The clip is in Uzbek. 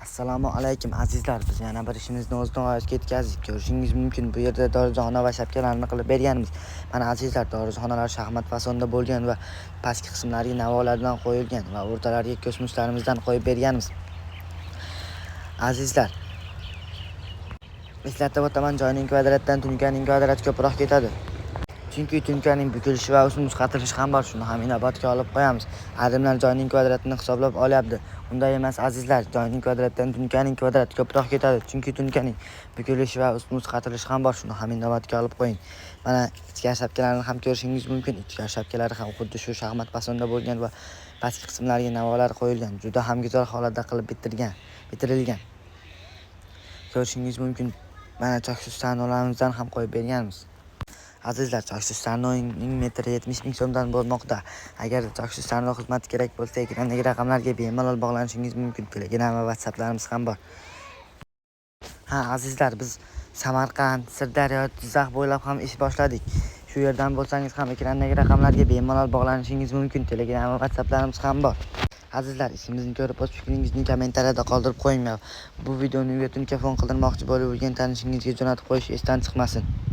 Assalomu alaykum, azizlar. Biz yana bir ishimizni o'z nihoyasiga yetkazdik. Ko'rishingiz mumkin, bu yerda darvozaxona va shapkalarni qilib berganmiz. Mana, azizlar, darvozaxonalar shaxmat fasonida bo'lgan va pastki qismlariga navolardan qo'yilgan va o'rtalariga kosmoslarimizdan qo'yib berganmiz. Azizlar, eslatib o'taman, joyning kvadratdan tunkaning kvadrati ko'proq ketadi. Chunki tunkaning bukilishi va ustma qatilishi ham bor, shuni ham inobatga olib qo'yamiz. Ayrimlar joyning kvadratini hisoblab olyapti. Unday emas, azizlar, joyning kvadratdan tunkaning kvadrati ko'proq ketadi. Chunki tunkaning bukilishi va ustma qatilishi ham bor, shuni ham inobatga olib qo'ying. Mana, ichkari shapkalarni ham ko'rishingiz mumkin. Ichkari shapkalari ham xuddi shu shaxmat fasonida bo'lgan va pastki qismlariga navolar qo'yilgan. Juda ham go'zal holatda qilib bitirgan, bitirilgan. Ko'rishingiz mumkin. Mana, choksiz tarnolarimizdan ham qo'yib berganmiz. Azizlar, choksiz tarnoning metri 70 ming so'mdan bo'lmoqda. Agar choksiz tarno xizmati kerak bo'lsa, ekrandagi raqamlarga bemalol bog'lanishingiz mumkin. Telegram va WhatsApplarimiz ham bor. Ha, azizlar, biz Samarqand, Sirdaryo, Jizzax bo'ylab ham ish boshladik. Shu yerdan bo'lsangiz ham ekrandagi raqamlarga bemalol bog'lanishingiz mumkin. Telegram va WhatsApplarimiz ham bor. Azizlar, ishimizni ko'rib, o'z fikringizni kommentariyada qoldirib qo'ying. Bu videoni uyga tunka fon qildirmoqchi bo'lib yurgan tanishingizga jo'natib qo'yish esdan chiqmasin.